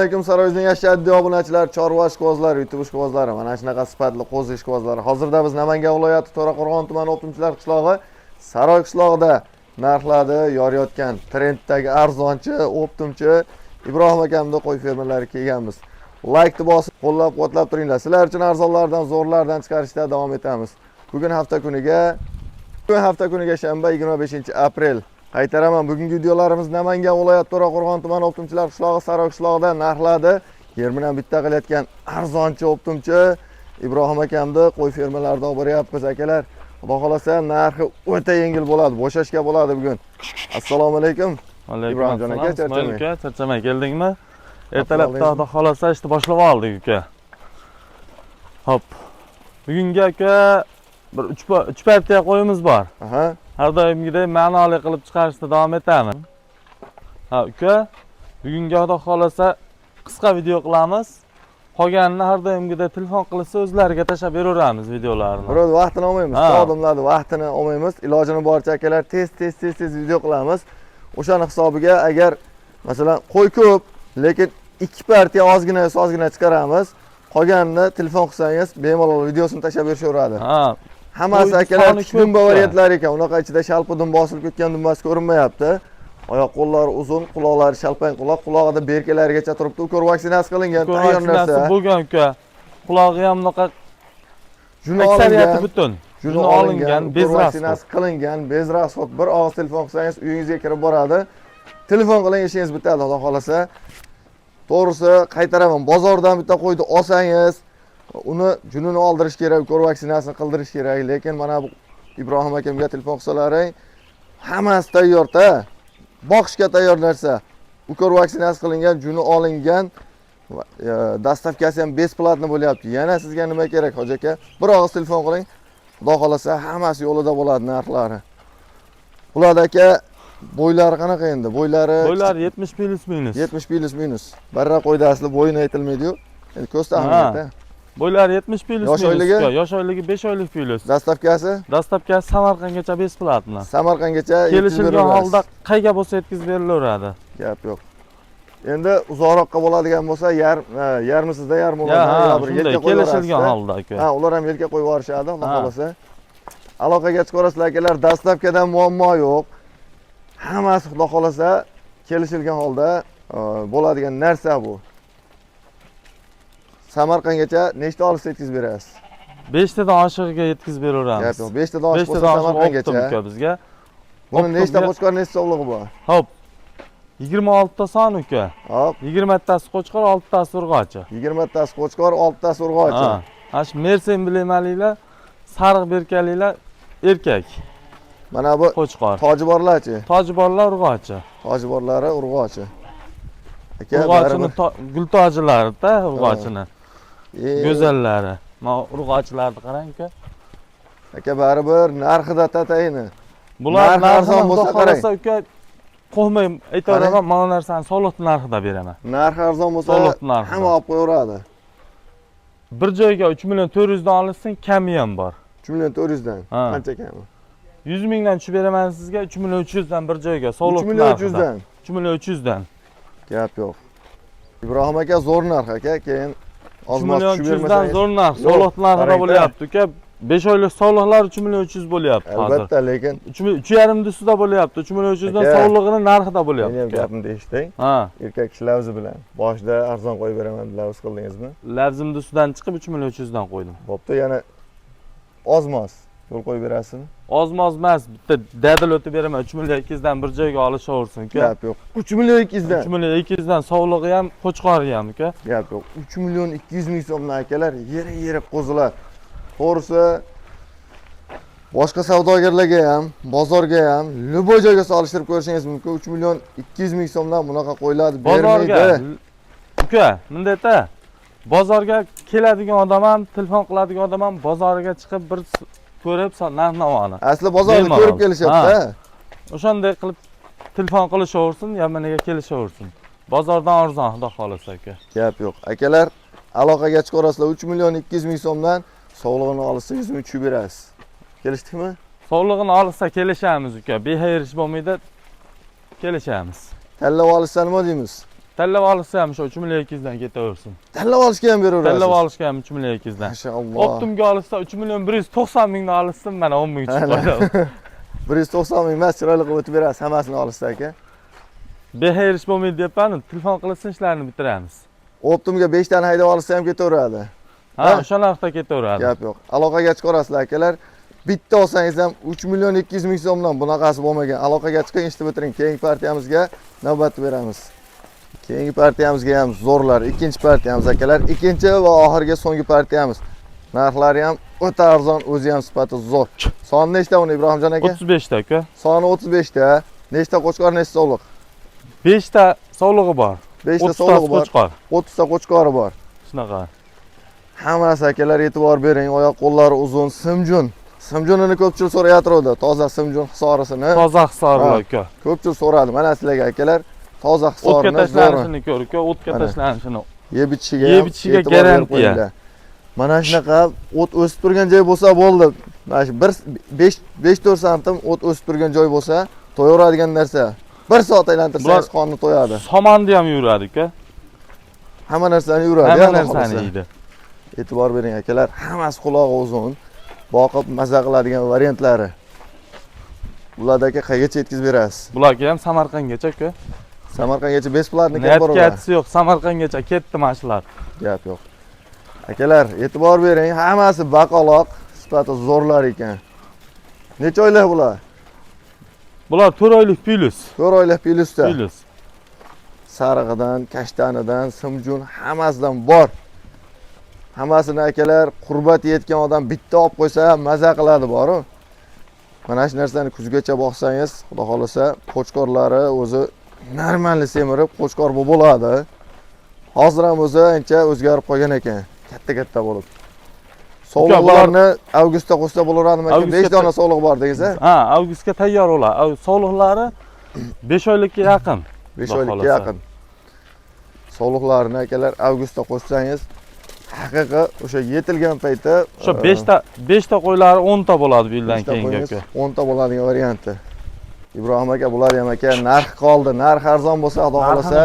Alaykum, saroyimizning ashaddiy obunachilar, chorva ishqibozlari, YouTube ishqibozlari, mana shunaqa sifatli qo'zi ishqibozlari. Hozirda biz Namangan viloyati To'raqo'rg'on tumani O'qituvchilar qishlog'i, Saroy qishlog'ida narxlarni yoriyotgan trenddagi arzonchi, оптом chi Ibrohim akamni qo'y fermerlariga kelganmiz. Laykni bosib, qo'llab-quvvatlab turinglar. Sizlar uchun arzonlardan, zo'rlardan chiqarishda davom etamiz. Bugun hafta kuniga shanba, 25 aprel. Qaytaraman, bugungi videolarimiz Namangan viloyati To'raqo'rg'on tumani O'qituvchilar qishlog'i, Saroy qishlog'ida narxlarni yer bilan bitta qilayotgan arzonchi, оптом chi Ibrohim akamni qo'y fermalarida olib boryapmiz, akalar. Xudo xolasa, narxi o'ta yengil bo'ladi, bo'shashga bo'ladi bugun. Assalomu alaykum. Alaykum Ibrohimjon aka, assalom. charchamang. Ismoil uka, charchamay keldingmi? Ertalabdan, oldingizmi? xudo xolasa, ishni boshlab oldik, uka. Hop. Bugungi, aka, bir 3 partiya qo'yimiz bor. Har doimgidek ma'noli qilib chiqarishda davom etamiz. Ha, uka, bugungi, xudo xolasa, qisqa video qilamiz. Qolganini har doimgidek telefon qilsa, o'zlariga tashlab beraveramiz videolarni. Birovni vaqtini olmaymiz, xodimlarni vaqtini olmaymiz. Ilojini boricha, akalar, tez tez tez tez video qilamiz. O'shani hisobiga agar, masalan, qo'y ko'p, lekin ikki partiya ozgina ozgina chiqaramiz. Qolganini telefon qilsangiz, bemalol videosini tashlab berishaveradi. Hammasi, Qo'y akalar, soni tik dumba ko'p-da. variantlari ekan. Unaqa ichida shalpi dum bosilib ketgan dumbasi ko'rinmayapti. Oyoq qo'llari uzun, quloqlari shalpang quloq, qulog'ida berkalarigacha turibdi. Ukol vaksinasi qilingan, Ukol tayyor vaksinasi narsa. bo'lgan, uka. Qulog'i ham bunaqa Juni aksariyati olingan. butun. Juni Juni olingan, olingan, ukol без расход. vaksinasi qilingan, без расход. Bir og'iz telefon qilsangiz, uyingizga kirib boradi. Telefon qiling, ishingiz bitadi, Xudo xolasa. To'g'risi, qaytaraman, bozordan bitta qo'yni olsangiz, uni junini oldirish kerak, ukol vaksinasini qildirish kerak, lekin mana bu Ibrohim akamga telefon qilsalaring, hammasi tayyorda. Boqishga tayyor narsa. Ukol vaksinasi qilingan, juni olingan, доставка si ham бесплатно bo'lyapti. Yana sizga nima kerak, hoji aka? Bir og'iz telefon qiling. Xudo xolasa, hammasi yo'lida bo'ladi narxlari. Bularda, aka, bo'ylari qanaqa endi? Bo'ylari? Bo'ylari 70 плюс минус. 70 плюс минус. Barra qo'yda asli bo'yini aytilmaydi-yu. Endi ko'z taxminida. Bo'ylari 70 плюс Yosh минус. oyligi? Uka. Yosh oyligi 5 oylik плюс. Доставка si? Доставка si Samarqandgacha бесплатно. Samarqandgacha yetkazib Kelishilgan beraverasiz. holda qayga bo'lsa yetkazib berilaveradi. Gap yo'q. Endi uzoqroqqa bo'ladigan bo'lsa, yarmi sizda, yarmi ularda, Ha, yo bir shunday yelka qo'yib kelishilgan yuborasizda. holda, aka. Ha, ular ham yelka qo'yib yuborishadi, Xudo xohlasa. Aloqaga chiqaverasizlar, akalar, доставка dan muammo yo'q. Hammasi, Xudo xohlasa, kelishilgan holda bo'ladigan narsa bu. Samarqandgacha nechta olib yetkazib berasiz? 5 tadan oshig'iga yetkazib beraveramiz. Gap yo'q. 5 tadan oshiq 5 bo'lsa tadan oshiq Samarqandgacha. оптом, uka, bizga. Buni nechta Оптом ga- qo'chqor, nechta sovlig'i bor? Hop. 26 ta son, uka. Hop, 20 tasi qo'chqor, 6 tasi urg'ochi. 20 tasi qo'chqor, 6 tasi urg'ochi. Ha. Mana shu Mersen bilemaliklar, sariq berkaliklar erkak Mana bu qo'chqor. toji borlarchi? Toji borlar urg'ochi. Toji borlari urg'ochi. Aka, Urg'ochini baribir gultojilarida urg'ochini. Go'zallari. Mana urg'ochilarni qarang, uka. Aka, baribir narxida tatayini. Bular Narxi arzon narxini, bo'lsa, xudo qarang. xohlasa, uka, qo'rqmay aytaveraman, mana narsani soliq narxida beraman. Narxi arzon bo'lsa, Soliq narxida. hamma olib qo'yaveradi. Bir joyga 3 million 400 dan olishsin, kami ham bor. 3 million 400 dan. Ha. Qancha kami? 100 mingdan tushib beraman sizga 3 million 300 dan bir joyga soliq 3 million narxida. 300 dan. 3 million 300 dan. Gap yo'q. Ibrohim aka, zo'r narx, aka, keyin 3 oz moz million tushib 300 dan bermasangiz. zo'r narx, Yo'q, soliq narxida qarang-da. bo'lyapti, uka. 5 oylik soliqlar 3 million 300 bo'lyapti hozir. Albatta, lekin 3 million 3,5 ustida bo'lyapti. 3 million 300 dan Aka, sovlig'ini narxida meni bo'lyapti, ham uka. gapimni eshiting. Ha, Erkak kishi lavzi bilan. Boshida arzon qo'yib beraman deb lavz qildingizmi? Lavzimni ustidan chiqib 3 million 300 dan qo'ydim. Bo'pti, yana oz-moz yo'l qo'yib berasizmi? Oz-moz emas, bitta dadil o'tib beraman. 3 million 200 dan bir joyga olishaversin, uka. Gap yo'q. 3 million 200 dan. 3 million 200 dan sovlig'i ham, qo'chqori ham, uka. Gap yo'q. 3 million 200 ming so'mdan, akalar, yeri yeri qo'zilar. To'g'risi, boshqa savdogarlarga ham, bozorga ham, любой joyga solishtirib ko'rishingiz mumkin. 3 million 200 ming so'mdan bunaqa qo'yiladi, Bozorga bermaydi. uka, bunday-da. Bozorga keladigan odam ham, telefon qiladigan odam ham bozorga chiqib bir ko'rib narx navoni. Asli bozorni Bemalol. ko'rib kelishyapti. O'shanday qilib telefon qilishaversin, yo meniga kelishaversin. Bozordan arzon, xudo xohlasa, aka. Gap yo'q. Akalar, aloqaga chiqaverasizlar. 3 million 200 ming so'mdan sovlig'ini olsa 100 ming tushib berasiz. Kelishdikmi? Sovlig'ini olsa kelishamiz, uka. Behayr ish bo'lmaydi. Kelishamiz. Tanlab olishsa nima deymiz? Tanlab olishsa ham shu 3 million 200 dan ketaversin. Tanlab olishga ham beraverasiz. Tanlab olishga ham 3 million 200 dan. Mashalloh. Optimga olishsa 3 million 190 mingdan olishsin, mana 10 ming chiqib qo'yadi. 190 ming emas, chiroyli qilib o'tib berasiz, hammasini olishsa aka. Behayr ish bo'lmaydi deyapman, telefon qilsin, ishlarni bitiramiz. Optimga 5 tani haydab olishsa ham ketaveradi. Ha, o'sha narxda ketaveradi. Gap yo'q. Aloqaga chiqarasizlar akalar. Bitta olsangiz ham 3 million 200 ming so'mdan bunaqasi bo'lmagan. Aloqaga chiqing, ishni bitiring. Keyingi partiyamizga navbatni beramiz. Keyingi partiyamizga ham zo'rlar. Ikkinchi partiyamiz akalar. Ikkinchi va oxirgi so'nggi partiyamiz. Narxlari ham o'ta arzon, o'zi ham sifati zo'r. Soni nechta uni Ibrohimjon aka? 35 ta aka. Soni 35 ta. Nechta qo'chqor, nechta sovliq? 5 ta sovlig'i bor. 5 ta sovlig'i bor. Qo'chqor. 30 ta qo'chqori bor. Shunaqa. Hammasi akalar e'tibor bering, oyoq qo'llari uzun, simjun. Simjunini ko'pchilik so'rayotirdi. Toza simjun hisorisini. Toza hisorlar aka. Ko'pchilik so'radi. Mana sizlarga akalar toza hisorini, o'tga tashlanishini ko'r aka, o'tga tashlanishini. Yeb ichishiga, yeb ichishiga garantiya. Mana shunaqa o't o'sib turgan joy bo'lsa bo'ldi. Mana shu 5-4 santim o't o'sib turgan joy bo'lsa, to'yaveradigan narsa. 1 soat aylantirsangiz qonni to'yadi. Somonni ham yuradi aka. Hamma narsani yuradi, hamma narsani yeydi. E'tibor bering akalar, hammasi qulog'i uzun, boqib maza qiladigan variantlari. Bularda aka qayergacha yetkazib berasiz? Bularga ham Samarqandgacha aka. Samarqandgacha besplatni kelib boradi. Niyatgasi yo'q, Samarqandgacha ketdi mana shular. Gap yo'q. Akalar, e'tibor bering, hammasi baqaloq, sifati zo'rlar ekan. Necha oylik bular? Bular 4 oylik plus. 4 oylik plusda. Plus. Sarig'idan, kashtanidan, simjun hammasidan bor. Hammasini akalar qurbat yetgan odam bitta olib qo'ysa maza qiladi boru. Mana shu narsani kuzgacha boqsangiz, xudo xolasa, qo'chqorlari o'zi normal semirib qo'chqor bo'ladi. Hozir ham o'zi ancha o'zgarib qolgan ekan, katta-katta bo'lib. Sovliqlarni avgustda qo'shsa bo'laveradimi aka? 5 dona sovliq bor dedingiz a? Ha, avgustga tayyor ular. Sovliqlari 5 oylikka yaqin. 5 oylikka yaqin. Sovliqlarni akalar avgustda qo'shsangiz, haqiqiy o'sha yetilgan paytda o'sha 5 ta qo'ylari 10 ta bo'ladi bu yildan keyingi aka. 10 ta bo'ladigan varianti. Ibrohim aka, bular ham aka narx qoldi. Narx arzon bo'lsa, xudo xolasa,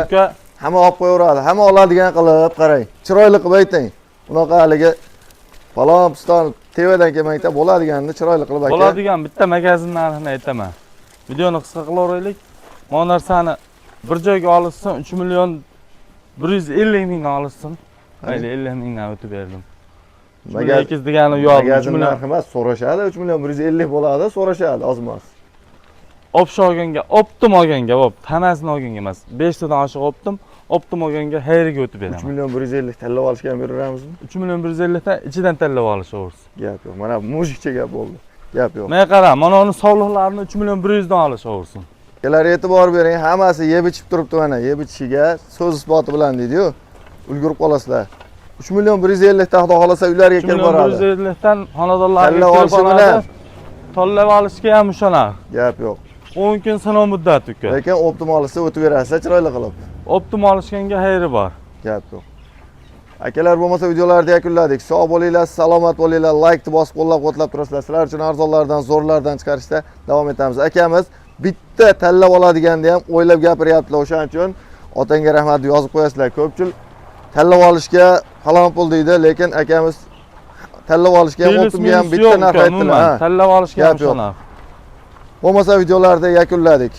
hamma olib qo'yaveradi. Hamma oladigan qilib qarang. Chiroyli qilib ayting. Unaqa haligi falon piston tevadan kelmangda bo'ladiganini chiroyli qilib aka. Bo'ladigan bitta magazin narxini aytaman. Videoni qisqa qilaveraylik. Mana narsani bir joyga olishsin 3 million 150 mingdan olishsin. Mayli 50 mingdan o'tib berdim. Magazin degani yo'q, magazin narxi emas, so'rashadi 3 million 150 bo'ladi, so'rashadi ozmas. Opsha olganga, optim olganga, bo'p, hammasini olganga emas. 5 tadan oshiq optim, optim olganga xayriga o'tib beraman. 3 million 150 tanlab olishga ham beraveramizmi? 3 million 150 dan ichidan tanlab olishaversin. Gap yo'q. Mana mujikcha gap bo'ldi. Gap yo'q. Menga qara, mana uni sovliqlarini 3 million 100 dan olishaversin. Akalar e'tibor bering, hammasi yeb ichib turibdi mana, yeb ichishiga so'z isboti bilan deydi-yu. Ulgurib qolasizlar. 3 million 150 dan xudo xolasa ularga kirib boradi. 3 million 150 dan xonadonlarga kirib boradi. Tanlab olishga ham o'sha narx. Gap yo'q. 10 kun sinov muddati uka. Lekin optim olishsa o'tib berasiz, chiroyli qilib. Optim olishganga xayri bor. Gap yo'q. Akalar bo'lmasa videolarni yakunladik. Sog' bo'linglar, salomat bo'linglar, like bosib qo'llab-quvvatlab turasizlar. Sizlar uchun arzonlardan, zo'rlardan chiqarishda davom etamiz. Akamiz bitta tanlab oladiganda ham o'ylab gapiryaptilar. O'shaning uchun otangga rahmat deb yozib qo'yasizlar. Ko'pchilik tanlab olishga falon pul deydi, lekin akamiz tanlab olishga ham optimga ham bitta narx aytdilar. Tanlab olishga ham o'sha narx. Bo'lmasa videolarda yakunladik.